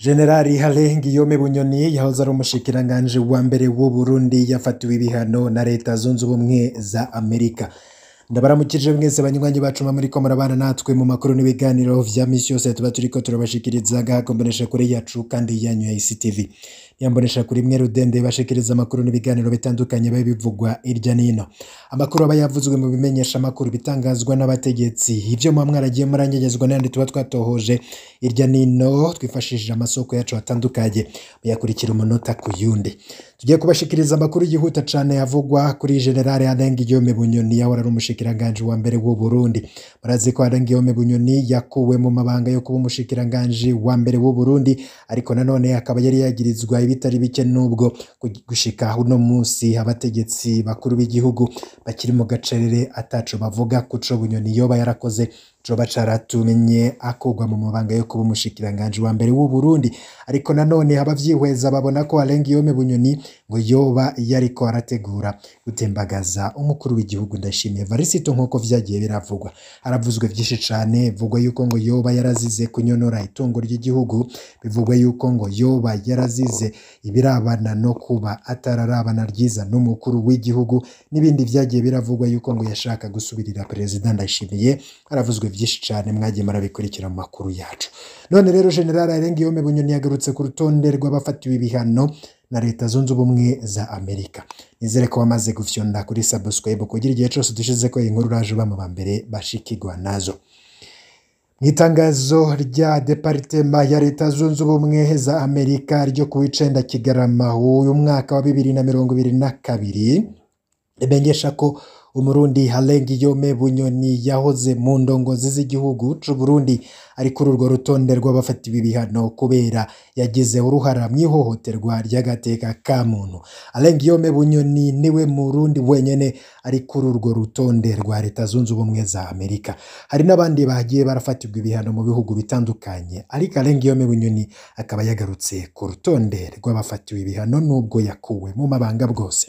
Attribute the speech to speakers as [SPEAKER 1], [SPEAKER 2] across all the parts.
[SPEAKER 1] Generali Alain Guillaume Bunyoni yahoze ari umushikiranganji wa mbere w'u Burundi yafatiwe ibihano na Leta Zunze Ubumwe za Amerika. Ndabaramukije mwese banywanyi bacu muriko murabana natwe mu makuru n'ibiganiro vya misi yose tuba turiko turabashikiriza ngaha ku mboneshakure yacu kandi yanyu ya ICTV. Yambonesha kuri mwe rudende bashikiriza amakuru n'ibiganiro bitandukanye biba bivugwa irya nino. Amakuru aba yavuzwe mu bimenyesha amakuru bitangazwa n'abategetsi. Ivyo muba mwaragiye muranyegezwa n'ayandi tuba twatohoje irya nino twifashishije amasoko yacu atandukanye muyakurikira umunota ku yundi. Tugiye kubashikiriza amakuru yihuta cane avugwa kuri General Alain Guillaume Bunyoni yahora ari umushikiranganji wa mbere w'u Burundi. Murazi ko Alain Guillaume Bunyoni yakuwe mu mabanga yo kuba umushikiranganji wa mbere w'u Burundi, ariko nanone akaba yari yagirizwa ibitari bike nubwo gushika uno munsi abategetsi bakuru b'igihugu bakiri mu gacerere ataco bavuga kuco Bunyoni yoba yarakoze coba caratumye akurwa mu mabanga yo kuba umushikiranganji wa mbere w'u Burundi. Ariko nanone abavyihweza babona ko Alain Guillaume Bunyoni ngo yoba yariko arategura gutembagaza umukuru w'igihugu Ndayishimiye Evariste nkuko vyagiye biravugwa. Haravuzwe vyinshi cane, bivugwa yuko ngo yoba yarazize kunyonora itungo ry'igihugu, bivugwa yuko ngo yoba yarazize ibirabana no kuba atararabana ryiza n'umukuru w'igihugu n'ibindi vyagiye biravugwa yuko ngo yashaka gusubirira Perezida Ndayishimiye. Haravuzwe vyinshi cane, mwagiye murabikurikira mu makuru yacu. None rero General Alain Guillaume Bunyoni yagarutse ku rutonde rw'abafatiwe ibihano na Leta Zunze Ubumwe za Amerika. Nizere ko wamaze gufyonda kuri subscribe kugira igihe cose dushizeko inkuru uraje uba mu ba mbere bashikirwa nazo. Mw'itangazo rya Departema ya Leta Zunze Ubumwe za Amerika ryo ku w'icenda Kigarama uyu mwaka wa 2022 rimenyesha ko Umurundi Alain Guillaume Bunyoni yahoze mu ndongozi z'igihugu c'u Burundi ari kuri urwo rutonde rw'abafatiwe ibihano kubera yagize uruhara mw'ihohoterwa ry'agateka ka muntu. Alain Guillaume Bunyoni niwe Murundi wenyene ari kuri urwo rutonde rwa Leta Zunze Ubumwe za Amerika. Hari n'abandi bagiye barafatirwa ibihano mu bihugu bitandukanye, ariko Alain Guillaume Bunyoni akaba yagarutse ku rutonde rw'abafatiwe ibihano nubwo yakuwe mu mabanga bwose.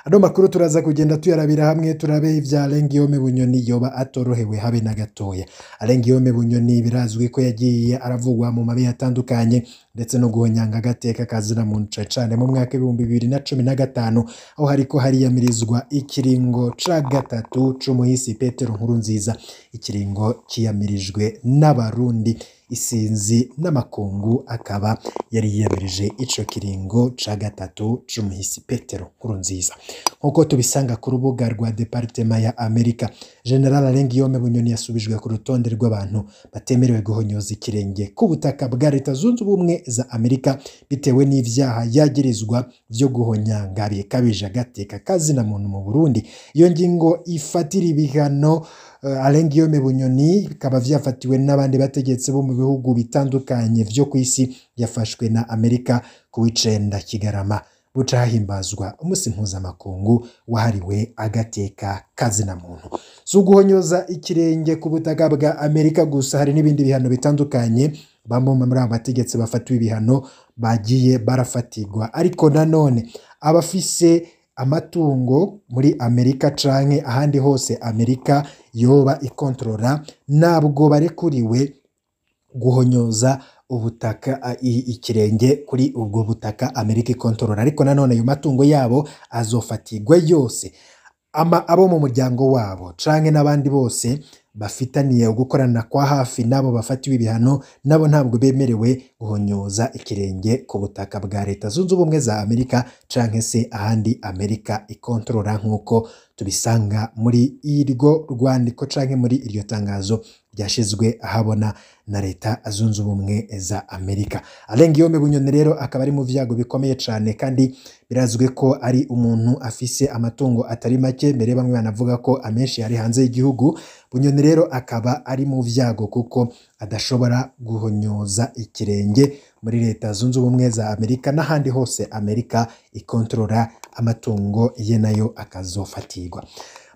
[SPEAKER 1] Ano makuru turaza kugenda tuyarabira hamwe turabe ivya Alain Guillaume Bunyoni yoba atorohewe habe na gatoya. Alain Guillaume Bunyoni birazwi ko yagiye aravugwa mu mabi atandukanye ndetse no guhonyanga agateka kazina muntu cane mu mwaka 2015 aho hariko hariyamirizwa ikiringo ca gatatu c'umuhisi Petero Nkurunziza, ikiringo ciyamirijwe n'Abarundi isinzi n'amakungu, akaba yari yiyamirije ico kiringo ca gatatu c'umuhisi Petero Nkurunziza. Nkuko tubisanga ku rubuga rwa Departema ya Amerika, General Alain Guillaume Bunyoni yasubijwe ku rutonde rw'abantu batemerewe guhonyoza ikirenge ku butaka bwa Leta Zunze Ubumwe za Amerika bitewe n'ivyaha yagirizwa vyo guhonyanga bikabije agateka kazina muntu mu Burundi. Iyo ngingo ifatira ibihano Alain Guillaume Bunyoni bikaba vyafatiwe n'abandi bategetsi bo mu bihugu bitandukanye vyo kw'isi, yafashwe na Amerika ku w'icenda Kigarama buca hahimbazwa umunsi mpuzamakungu wahariwe agateka kazina muntu. Si uguhonyoza ikirenge ku butaka bwa Amerika gusa, hari n'ibindi bihano bitandukanye bamwe muri abo bategetsi bafatiwe ibihano bagiye barafatirwa. Ariko nanone abafise amatungo muri Amerika canke ahandi hose Amerika yoba ikontorora ntabwo barekuriwe guhonyoza ubutaka ikirenge kuri ubwo butaka Amerika ikontorora. Ariko nanone ayo matungo yabo azofatirwa yose, ama abo mu muryango wabo canke n'abandi bose bafitaniye gukorana kwa hafi nabo bafatiwe ibihano, nabo ntabwo bemerewe guhonyoza ikirenge ku butaka bwa Leta Zunze Ubumwe za Amerika canke se ahandi Amerika ikontorora, nkuko tubisanga muri iryo rwandiko canke muri iryo tangazo ryashizwe ahabona na Leta Zunze Ubumwe za Amerika. Alain Guillaume Bunyoni rero akaba ari mu vyago bikomeye cane, kandi birazwi ko ari umuntu afise amatungo atari make, mbere bamwe banavuga ko amenshi ari hanze y'igihugu. Bunyoni rero akaba ari mu vyago kuko adashobora guhonyoza ikirenge muri Leta Zunze Ubumwe za Amerika n'ahandi hose Amerika ikontorora, amatungo ye nayo akazofatirwa.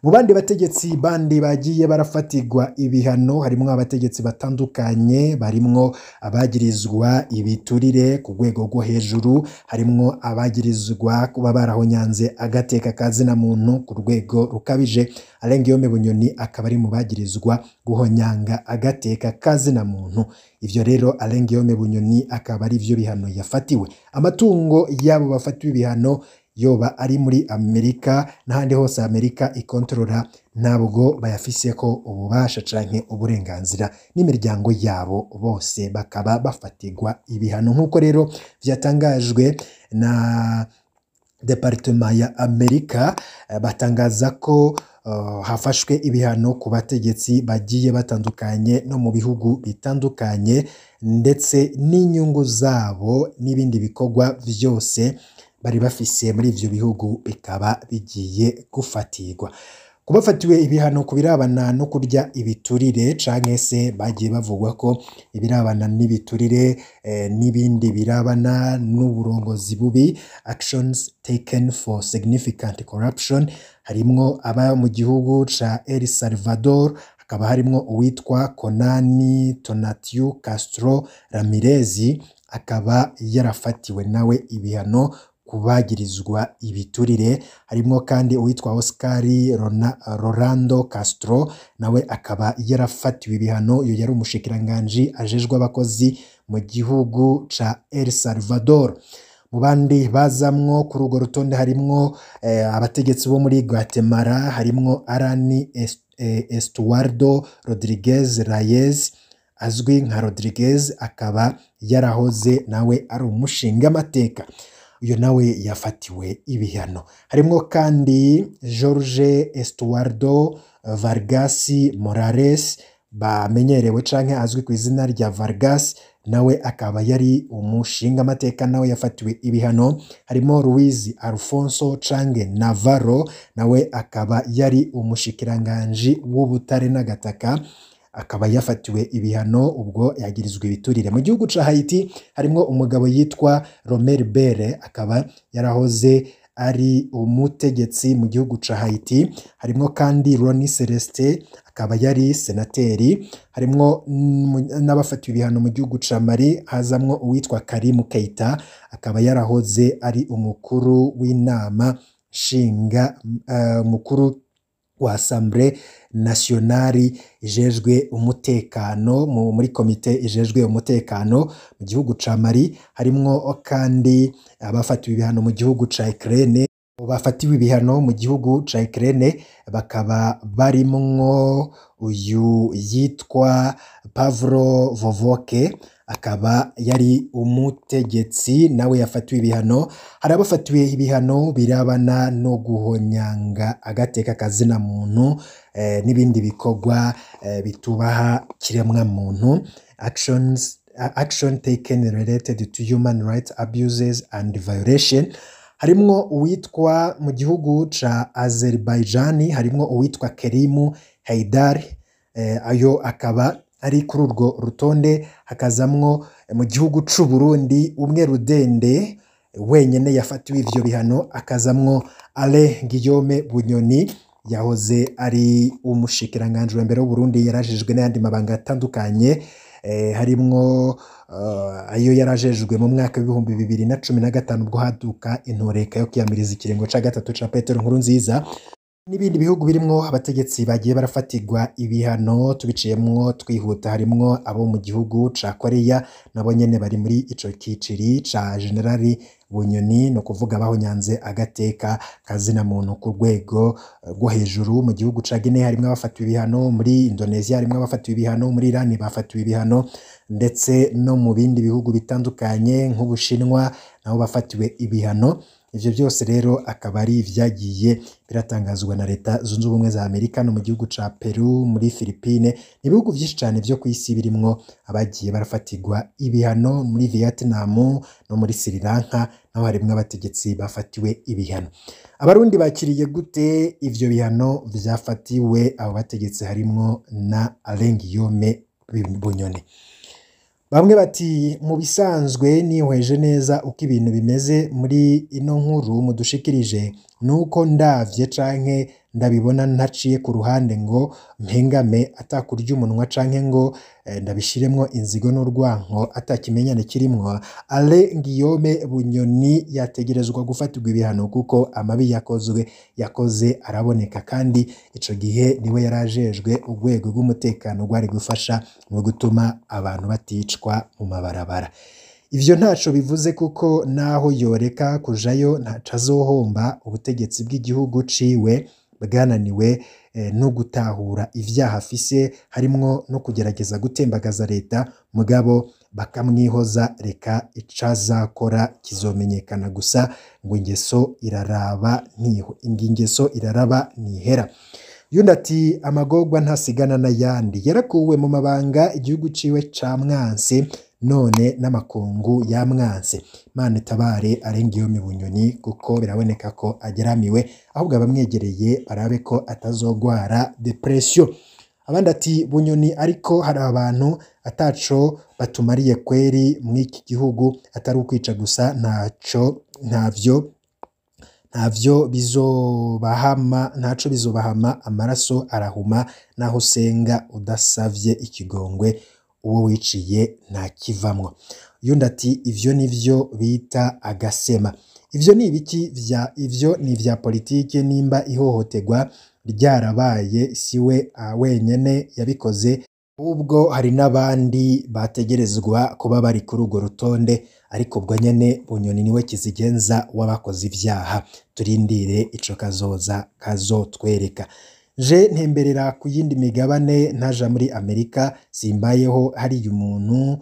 [SPEAKER 1] Mu bandi bategetsi bandi bagiye barafatirwa ibihano harimwo abategetsi batandukanye, barimwo abagirizwa ibiturire ku rwego rwo hejuru, harimwo abagirizwa kuba barahonyanze agateka ka zina muntu ku rwego rukabije. Alain Guillaume Bunyoni akaba ari mu bagirizwa guhonyanga agateka ka zina muntu. Ivyo rero Alain Guillaume Bunyoni akaba ari vyo bihano yafatiwe. Amatungo y'abo bafatiwe ibihano yoba ari muri Amerika n'ahandi hose Amerika ikontorora, ntabwo bayafiseko ububasha canke uburenganzira, n'imiryango yabo bose bakaba bafatirwa ibihano, nk'uko rero vyatangajwe na Departement ya Amerika. Batangaza ko hafashwe ibihano ku bategetsi bagiye batandukanye no mu bihugu bitandukanye, ndetse n'inyungu zabo n'ibindi bikorwa vyose bari bafise muri ivyo bihugu bikaba bigiye gufatirwa. Kubafatiwe ibihano ku birabana no kurya ibiturire canke se bagiye bavugwa ko ibirabana n'ibiturire n'ibindi birabana n'uburongozi bubi, actions taken for significant corruption, harimwo aba mu gihugu ca El Salvador, hakaba harimwo uwitwa Konani Tonatiuh Castro Ramirez, akaba yarafatiwe nawe ibihano kubagirizwa ibiturire. Harimwo kandi uwitwa Oscar Rolando Castro, nawe akaba yarafatiwe ibihano. Uyu yari umushikiranganji ajejwe abakozi mu gihugu ca El Salvador. Mu bandi bazamwo kuri urwo rutonde harimwo abategetsi bo muri Guatemala, harimwo Arani Estuardo Rodriguez Reyes azwi nka Rodriguez, akaba yarahoze nawe ari umushingamateka. Uyu nawe yafatiwe ibihano. Harimwo kandi Jorge Estuardo Vargas Morales bamenyerewe canke azwi ku izina rya Vargas, nawe akaba yari umushingamateka, nawe yafatiwe ibihano. Harimo Luis Alfonso Change Navarro, nawe akaba yari umushikiranganji w'ubutare n'agataka, akaba yafatiwe ibihano ubwo yagirizwa ibiturire. Mu gihugu ca Haiti harimwo umugabo yitwa Romer Bere, akaba yarahoze ari umutegetsi mu gihugu ca Haiti. Harimwo kandi Rony Celestin, akaba yari senateri. Harimwo n'abafatiwe ibihano mu gihugu ca Mali, hazamwo uwitwa Karimu Keita, akaba yarahoze ari umukuru w'inama nshinga mukuru wa Assemblée Nationale ijejwe umutekano, muri komite ijejwe umutekano mu gihugu ca Mali. Harimwo kandi abafatiwe ibihano mu gihugu ca Ukraine. Bafatiwe ibihano mu gihugu ca Ukraine bakaba barimwo uyu yitwa Pavlo Vovoke, akaba yari umutegetsi, nawe yafatiwe ibihano. Hari abafatiwe ibihano birabana no guhonyanga agateka kazina muntu n'ibindi bikorwa bitubaha kiremwa muntu, action taken related to human rights abuses and violation. Harimwo uwitwa mu gihugu ca Azerbaijan, harimwo uwitwa Kerimu Haidar, ayo akaba ari kuri urwo rutonde. Hakazamwo mu gihugu c'u Burundi umwe rudende wenyene yafatiwe ivyo bihano, akazamwo Alain Guillaume Bunyoni, yahoze ari umushikiranganji wa mbere w'Uburundi, yarajejwe n'ayandi mabanga atandukanye, harimwo ayo yarajejwe mu mwaka w'2015 ubwo haduka intoreka yo kwiyamiriza ikiringo ca gatatu ca Petero Nkurunziza, n'ibindi bihugu birimwo abategetsi bagiye barafatirwa ibihano. Tubiciyemwo twihuta, harimwo abo mu gihugu ca Korea, nabo nyene bari muri ico kiciri ca Generali Bunyoni, no kuvuga bahonyanze agateka kazina muntu ku rwego rwo hejuru. Mu gihugu ca Guinea harimwo abafatiwe ibihano, muri Indonesia harimwo abafatiwe ibihano, muri Iran bafatiwe ibihano, ndetse no mu bindi bihugu bitandukanye nk'Ubushinwa nabo bafatiwe ibihano. Ivyo byose rero akaba ari ivyagiye biratangazwa na Leta Zunze Ubumwe za Amerika. No mu gihugu ca Peru, muri Philippine, ni ibihugu vyinshi cane vyo kw'isi birimwo abagiye barafatirwa ibihano. Muri Vietnam no muri Sri Lanka naho harimwo abategetsi bafatiwe ibihano. Abarundi bakiriye gute ivyo bihano vyafatiwe abo bategetsi harimwo na Alain Guillaume Bunyoni? Bamwe bati mu bisanzwe nihweje neza uko ibintu bimeze muri ino nkuru mudushikirije, Nuko ndavye canke ndabibona ntaciye ku ruhande ngo mpengame atakurya umunwa canke ngo ndabishiremwo inzigo n'urwanko atakimenyane kirimwo, Alain Guillaume Bunyoni yategerezwa gufatirwa ibihano kuko amabi yakozwe yakoze araboneka, kandi ico gihe niwe yarajejwe urwego rw'umutekano rwari gufasha mu gutuma abantu baticwa mu mabarabara. Ivyo ntaco bivuze kuko naho yoreka kujayo ntaco azohomba. Ubutegetsi bw'igihugu ciwe bwananiwe no gutahura ivyaha afise, harimwo no kugerageza gutembagaza leta, mugabo bakamwihoza. Reka icazakora kizomenyekana, gusa ngo ingeso iraraba ntiho ingeso iraraba ntihera. Yundi ati amagorwa ntasigana n'ayandi, yarakuwe mu mabanga, igihugu ciwe camwanse none n'amakungu yamwanse. Imana itabare Alain Guillaume Bunyoni kuko biraboneka ko ageramiwe, ahubwo abamwegereye barabe ko atazogwara dépression. Abandi ati Bunyoni ariko hari abantu ataco batumariye kweri mw'iki gihugu, atari ukwica gusa, ntaco ntavyo bizobahama, ntaco bizobahama, amaraso arahuma naho usenga udasavye ikigongwe uwo wiciye ntakivamwo. Yundi ati ivyo nivyo bita agasema. Ivyo ni ibiki vya ivyo ni ivya politike, nimba ihohoterwa ryarabaye siwe wenyene yabikoze, ahubwo hari n'abandi bategerezwa kuba bari kuri urwo rutonde, ariko ubwo nyene Bunyoni niwe kizigenza w'abakoze ivyaha. Turindire ico kazoza kazotwereka. Je ntemberera ku yindi migabane, ntaja muri Amerika, simbayeho hariya umuntu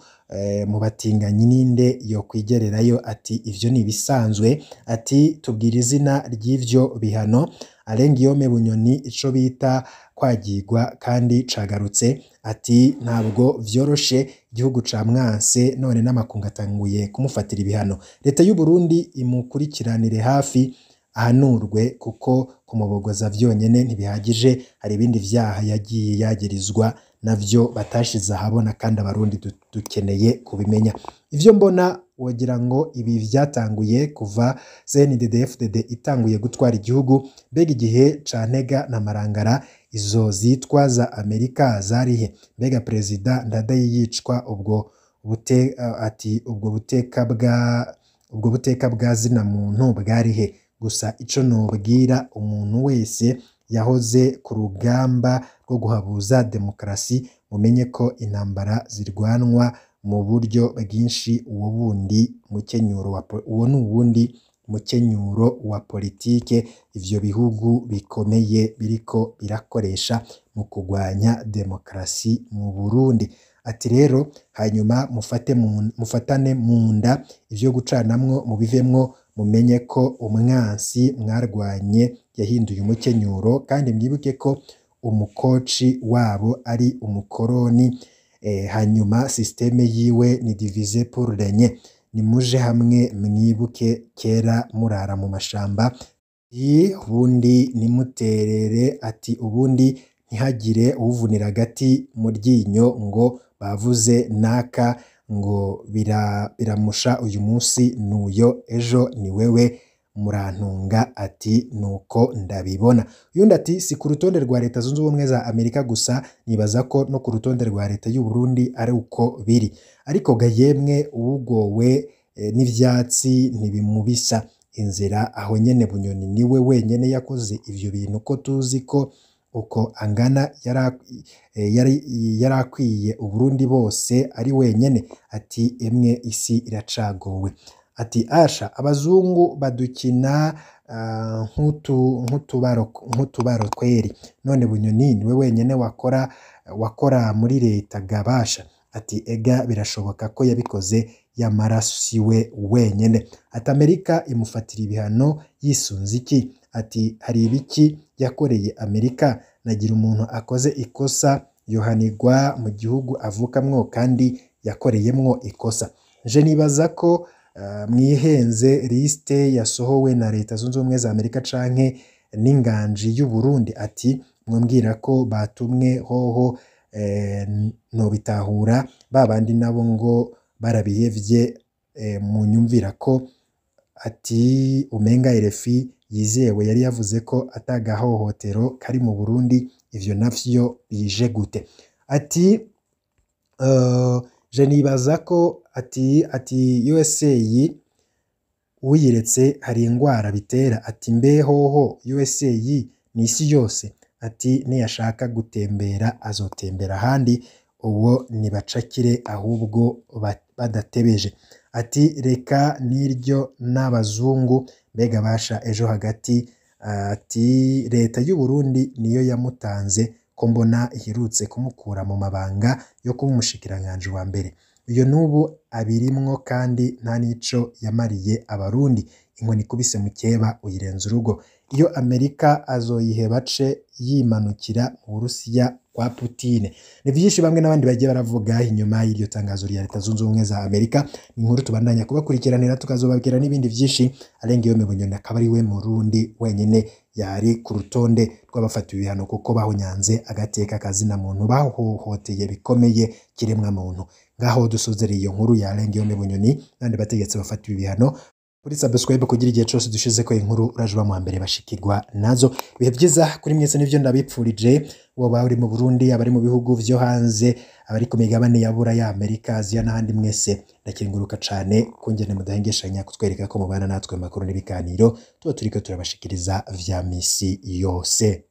[SPEAKER 1] mu batinganyi ninde yokwigererayo? Ati ivyo ni ibisanzwe. Ati tubwira izina ry'ivyo bihano. Alain Guillaume Bunyoni ico bita kwagirwa kandi cagarutse. Ati ntabwo vyoroshe, igihugu ca mwanse none n'amakungu atanguye kumufatira ibihano. Leta y'u Burundi imukurikiranire hafi, ahanurwe kuko kumubogoza vyonyene ntibihagije, hari ibindi vyaha yagiye yagirizwa navyo batashize ahabona kandi Abarundi dukeneye kubimenya. Ivyo mbona wogira ngo ibi vyatanguye kuva CNDD-FDD itanguye gutwara igihugu. Mbega igihe ca Ntega na Marangara izo zitwa za Amerika zarihe? Mbega Perezida Ndadaye yicwa ubwo bute, ati ubwo buteka bwa zina muntu bwarihe? Gusa ico nobwira umuntu wese yahoze ku rugamba rwo guhabuza demokarasi, mumenye ko intambara zirwanwa mu buryo bwinshi. Uwo ni uwundi mukenyuro wa politike ivyo bihugu bikomeye biriko birakoresha mu kugwanya demokarasi mu Burundi. Ati rero hanyuma mufate mufatane mu nda, ivyo gucanamwo mubivemwo, mumenye ko umwansi mwarwanye yahinduye umukenyuro, kandi mwibuke ko umukoci wabo ari umukoroni, hanyuma système yiwe ni diviser pour régner. Nimuje hamwe, mwibuke kera murara mu mashamba. Ubundi nimuterere, ati ubundi ntihagire uwuvunira agati mu ryinyo ngo bavuze naka ngo biramusha, uyu munsi nuyo ejo ni wewe, murantunga. Ati nuko ndabibona. Uyundi ati si ku rutonde rwa Leta Zunze Ubumwe za Amerika gusa, nibaza ko no ku rutonde rwa leta y'u Burundi ari uko biri. Ariko ga yemwe, uwugowe n'ivyatsi ntibimubisa inzira. Aho nyene Bunyoni niwe wenyene yakoze ivyo bintu, ko tuzi ko uko angana yari akwiye Uburundi bose ari wenyene? Ati emwe isi iracagowe. Ati asha abazungu badukina nk'utubaro kweri. None Bunyoni niwe wenyene wakora muri leta gabasha? Ati ega birashoboka ko yabikoze, yamara siwe wenyene. Ati Amerika imufatira ibihano yisunze iki? Ati hari ibiki yakoreye Amerika? Nagira umuntu akoze ikosa yohanirwa mu gihugu avukamwo kandi yakoreyemwo ikosa. Je nibaza ko mwihenze, liste yasohowe na Leta Zunze Ubumwe za Amerika canke n'inganji y'u Burundi. Ati mwambwira ko batumwe hoho nobitahura, babandi nabo ngo barabihevye, munyumvira ko ati umenga RFI. yizewe yari yavuze ko atagahohotero kari mu Burundi, ivyo navyo bije gute? Ati je nibaza ko ati USA uyiretse hari ingwara bitera. Ati mbe hoho USA ni isi yose? Ati niyashaka gutembera azotembera ahandi, uwo nibacakire ahubwo badatebeje. Ati reka n'iryo n'abazungu mbega basha ejo hagati. Ati leta y'u Burundi niyo yamutanze ko mbona iherutse kumukura mu mabanga yo kuba umushikiranganji wa mbere, uyo n'ubu abirimwo kandi nta nico yamariye abarundi. Inkoni ikubise mukeba uyirenza urugo. Iyo Amerika azoyiheba ce yimanukira mu Burusiya kwa Putine. Ni vyinshi bamwe n'abandi bagiye baravuga inyuma y'iryo tangazo rya Leta Zunze Ubumwe za Amerika. Ni inkuru tubandanya kubakurikiranira, tukazobabwira n'ibindi vyinshi. Arenga Bunyoni akaba ari we Murundi wenyene yari ku rutonde rw'abafatiwe ibihano kuko bahonyanze agateka kazina muntu, bahohoteye bikomeye kiremwa muntu. Ngaho dusozereye iyo nkuru ya Arenga Bunyoni n'abandi bategetsi bafatiwe ibihano. Kuri subscribe kugira igihe cose dushize ko inkuru uraje uba mu mbere bashikirwa nazo. Ibihe vyiza kuri mwese nivyo ndabipfurije, woba uri mu Burundi, abari mu bihugu vyo hanze, abari ku migabane ya Buraya, Amerika, Aziya n'ahandi mwese, ndakenguruka cane kungene mudahengeshanya kutwereka ko mubana natwe mu makuru n'ibiganiro tuba turiko turabashikiriza vya misi yose.